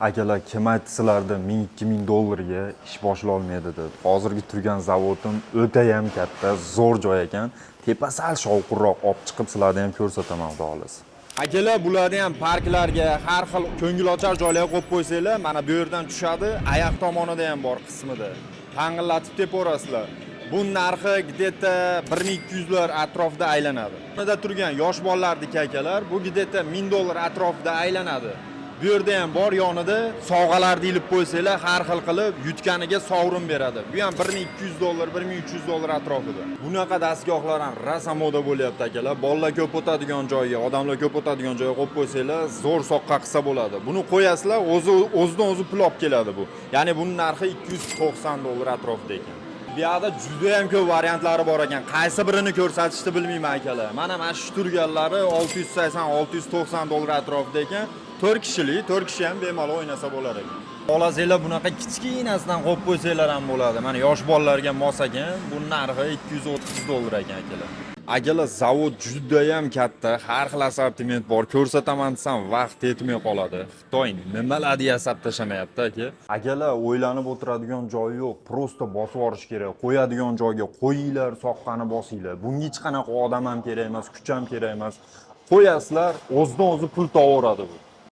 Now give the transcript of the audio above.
Akalar, kim aytdi sizlarda 1000-2000 dollarga ish boshlolmaydi deb? Hozirgi turgan zavodim o'tayam katta, zo'r joy ekan. Tepa sal shovqinroq olib chiqib, sizlarni ham ko'rsataman, xudo xohlasa. Akalar, bularni ham parklarga, har xil ko'ngilochar joylarga qo'yib qo'ysanglar, mana bu yerdan tushadi, oyoq tomonida ham bor qismida. Tang'illatib tepaverasizlar. Bu narxi где-то 1200 lar atrofida aylanadi. Bunda turgan yosh bolalarniki, akalar, bu где-то 1000 dollar atrofida aylanadi. Bu yerda ham bor, yonida sovg'alarni ilib qo'ysanglar, har xil qilib yutganiga sovrin beradi. Bu ham 1200 dollar, 1300 dollar atrofida. Bunaqa dastgohlar ham rosa moda bo'lyapti, akalar. Bolalar ko'p o'tadigan joyga, odamlar ko'p o'tadigan joyga qo'yib qo'ysanglar, zo'r soqqa qilsa bo'ladi. Buni qo'yasizlar, o'zi o'zidan o'zi pul olib keladi bu. Ya'ni buning narxi 290 dollar atrofida ekan. Bu yoqda juda ham ko'p variantlari bor ekan. Qaysi birini ko'rsatishni bilmayman, akalar. Mana shu turganlari 680, 690 dollar atrofida ekan. 4 kishilik, 4 kishi ham bemalol o'ynasa bo'lar ekan. Xohlasanglar, bunaqa kichkinasidan qo'yib qo'ysanglar ham bo'ladi. Mana yosh bolalarga mos ekan. Bu narxi 230 dollar ekan, akalar. Akalar, zavod juda ham katta, har xil assortiment bor. Ko'rsataman desam, vaqt yetmay qoladi. Xitoy nimalarni yasab tashlamayapti, aka. Akalar, o'ylanib o'tiradigan joyi yo'q. Просто bosib yuborish kerak. Qo'yadigan joyga qo'yinglar, soqqani bosinglar. Bunga hech qanaqa odam ham kerak emas, kuch ham kerak emas. Qo'yasizlar, o'zidan o'zi pul tovaveradi bu.